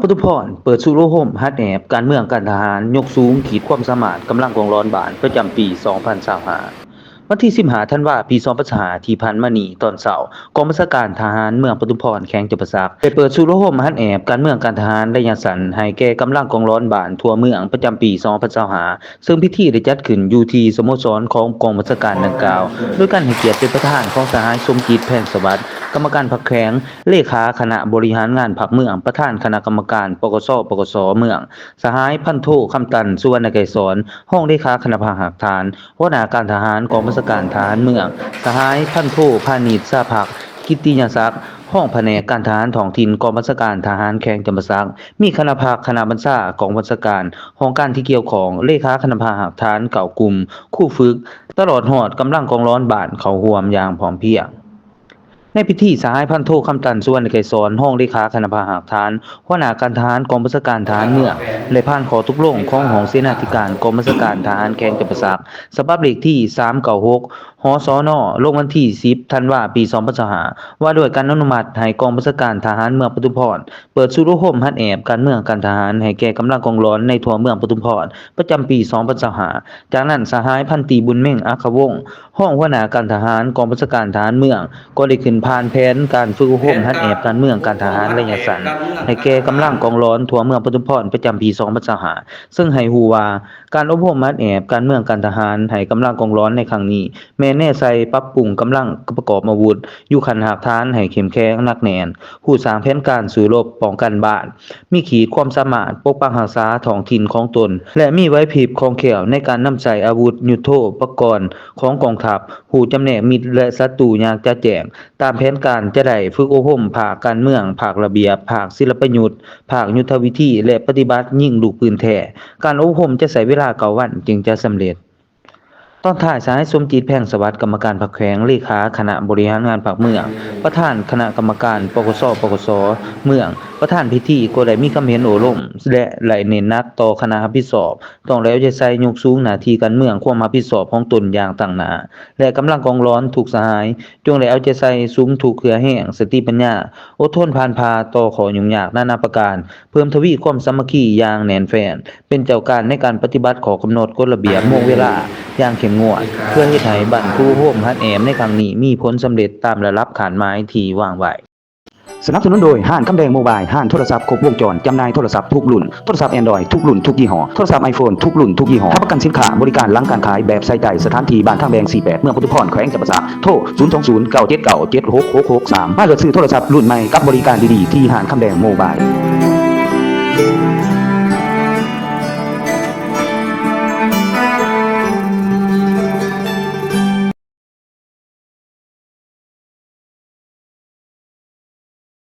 ປະທຸມພອນ ເປີດສູດອົບຮົມຫັດແອບການເມືອງການທະຫານ ຍົກສູງຂີດຄວາມສາມາດກຳລັງກອງຫຼອນບ້ານ ປະຈຳປີສອງພັນຊາວຫ້າ. ວັນທີສິບຫ້າ ທັນວາ ປີສອງພັນຊາວຫ້າ ທີ່ຜ່ານມານີ້ຕອນເຊົ້າ, ກອງບັນຊາການທະຫານເມືອງປະທຸມພອນ ແຂວງຈຳປາສັກ ໄດ້ເປີດສູດອົບຮົມຫັດແອບການເມືອງການທະຫານໄລຍະສັ້ນ ໃຫ້ແກ່ກຳລັງກອງຫຼອນບ້ານທົ່ວເມືອງ ປະຈຳປີສອງພັນຊາວຫ້າ ເຊິ່ງພິທີໄດ້ຈັດຂຶ້ນຢູ່ທີ່ສະໂມສອນຂອງກອງບັນຊາການດັ່ງກ່າວ, ໂດຍການໃຫ້ກຽດເປັນປະທານຂອງສະຫາຍ ສົມຈິດ ແພງສະຫວັດ ກຳມະການພັກແຂວງ, ເລຂາຄະນະບໍລິຫານງານພັກເມືອງ, ປະທານຄະນະກຳມະການ ປກສ ປກສ ເມືອງ, ສະຫາຍ ພັນໂທ ຄຳຕັນ ສຸວັນນະໄກສອນ ຮອງເລຂາຄະນະພັກຮາກຖານ, ຫົວໜ້າການທະຫານກອງບັນຊາການທະຫານເມືອງ, ສະຫາຍ ພັນໂທ ພານິດ ຊາພັກ ກິດຕິຍະສັກ ຮອງພະແນກການທະຫານທ້ອງຖິ່ນກອງບັນຊາການທະຫານແຂວງຈຳປາສັກ, ມີຄະນະພັກ, ຄະນະບັນຊາກອງບັນຊາການ, ຫ້ອງການທີ່ກ່ຽວຂ້ອງ, ເລຂາຄະນະພັກຮາກຖານເກົ້າກຸ່ມ, ຄູຝຶກ, ຕະຫຼອດຮອດກຳລັງກອງຫຼອນບ້ານເຂົ້າຮ່ວມຢ່າງພ້ອມພຽງ. ໃນພິທີ, ສະຫາຍ ພັນໂທ ຄຳຕັນ ສຸວັນນະໄກສອນ ຮອງເລຂາຄະນະພັກຮາກຖານ, ຫົວໜ້າການທະຫານກອງບັນຊາການທະຫານເມືອງ ໄດ້ຜ່ານຂໍ້ຕົກລົງຂອງຫ້ອງເສນາທິການກອງບັນຊາການທະຫານແຂວງຈຳປາສັກ ສະບັບເລກທີສາມເກົ້າຫົກ ຫສນ ລົງວັນທີສິບ ທັນວາ ປີສອງພັນຊາວຫ້າ ວ່າດ້ວຍການອະນຸມັດໃຫ້ກອງບັນຊາການທະຫານເມືອງປະທຸມພອນ ເປີດສູດອົບຮົມຫັດແອບການເມືອງການທະຫານໃຫ້ແກ່ກຳລັງກອງຫຼອນໃນທົ່ວເມືອງປະທຸມພອນ ປະຈຳປີສອງພັນຊາວຫ້າ. ຈາກນັ້ນ, ສະຫາຍ ພັນຕີ ບຸນເມັງ ອັກຂະວົງ ຮອງຫົວໜ້າການທະຫານກອງບັນຊາການທະຫານເມືອງ ກໍໄດ້ຂຶ້ນຜ່ານແຜນການຝຶກອົບຮົມຫັດແອບການເມືອງການທະຫານໄລຍະສັ້ນ ໃຫ້ແກ່ກຳລັງກອງຫຼອນທົ່ວເມືອງປະທຸມພອນ ປະຈຳປີສອງພັນຊາວຫ້າ ເຊິ່ງໃຫ້ຮູ້ວ່າ ການອົບຮົມຫັດແອບການເມືອງການທະຫານໃຫ້ກຳລັງກອງຫຼອນໃນຄັ້ງນີ້ ແມ່ນແນໃສ່ປັບປຸງກຳລັງປະກອບອາວຸດຢູ່ຂັ້ນຮາກຖານໃຫ້ເຂັ້ມແຂງໜັກແໜ້ນ, ຮູ້ສ້າງແຜນການສູ້ລົບປ້ອງກັນບ້ານ, ມີຂີດຄວາມສາມາດປົກປັກຮັກສາທ້ອງຖິ່ນຂອງຕົນ ແລະ ມີໄຫວພິບຄ່ອງແຄ້ວໃນການນຳໃຊ້ອາວຸດຍຸດໂທປະກອນຂອງກອງທັບ, ຮູ້ຈຳແນກມິດ ແລະ ສັດຕູຢ່າງຈະແຈ້ງ. ຕາມແຜນການຈະໄດ້ຝຶກອົບຮົມພາກການເມືອງ, ພາກລະບຽບ, ພາກສິລະປະຍຸດ, ພາກຍຸດທະວິທີ ແລະ ປະຕິບັດຍິງລູກປືນແທ້. ການອົບຮົມຈະໃຊ້ເວລາເກົ້າວັນຈຶ່ງຈະສຳເລັດ. ຕອນທ້າຍ, ສະຫາຍ ສົມຈິດ ແພງສະຫວັດ ກຳມະການພັກແຂວງ, ເລຂາຄະນະບໍລິຫານງານພັກເມືອງ, ປະທານຄະນະກຳມະການ ປກສ ປກສ ເມືອງ, ປະທານພິທີ ກໍໄດ້ມີຄຳເຫັນໂອ້ລົມ ແລະ ໄດ້ເນັ້ນໜັກຕໍ່ຄະນະຮັບຜິດຊອບ ຕ້ອງໄດ້ເອົາໃຈໃສ່ຍົກສູງໜ້າທີ່ການເມືອງ, ຄວາມຮັບຜິດຊອບຂອງຕົນຢ່າງຕັ້ງໜ້າ ແລະ ກຳລັງກອງຫຼອນທຸກສະຫາຍ ຈົ່ງໄດ້ເອົາໃຈໃສ່ສຸມທຸກເຫື່ອແຮງ, ສະຕິປັນຍາ, ອົດທົນຜ່ານຜ່າຕໍ່ຂໍ້ຫຍຸ້ງຍາກນານາປະການ, ເພີ່ມທະວີຄວາມສາມັກຄີຢ່າງແໜ້ນແຟ້ນ, ເປັນເຈົ້າການໃນການປະຕິບັດຂໍ້ກຳນົດ, ກົດລະບຽບ, ໂມງເວລາຢ່າງເຂັ້ມງວດ, ເພື່ອເຮັດໃຫ້ບັນທຸອົບຮົມຫັດແອບໃນຄັ້ງນີ້ມີຜົນສຳເລັດຕາມລະດັບຄາດໝາຍທີ່ວາງໄວ້. ສະໜັບສະໜູນໂດຍ ຮ້ານຄຳແດງໂມບາຍ, ຮ້ານໂທລະສັບຄົບວົງຈອນ, ຈຳໜ່າຍໂທລະສັບທຸກລຸ້ນ, ໂທລະສັບ Android ທຸກລຸ້ນທຸກຍີ່ຫໍ້, ໂທລະສັບ iPhone ທຸກລຸ້ນທຸກຍີ່ຫໍ້, ຮັບປະກັນສິນຄ້າ, ບໍລິການຫຼັງການຂາຍແບບໃສ່ໃຈ, ສະຖານທີ່ບ້ານທາງແບງ ສີ່ແປດ ເມືອງປະທຸມພອນ ແຂວງຈຳປາສັກ, ໂທ ສູນສອງສູນ ເກົ້າເຈັດເກົ້າ ເຈັດຫົກຫົກຫົກສາມ. ມາເລືອກຊື້ໂທລະສັບລຸ້ນໃໝ່ກັບບໍລິການດີໆ ທີ່ຮ້ານຄຳແດງໂມບາຍ.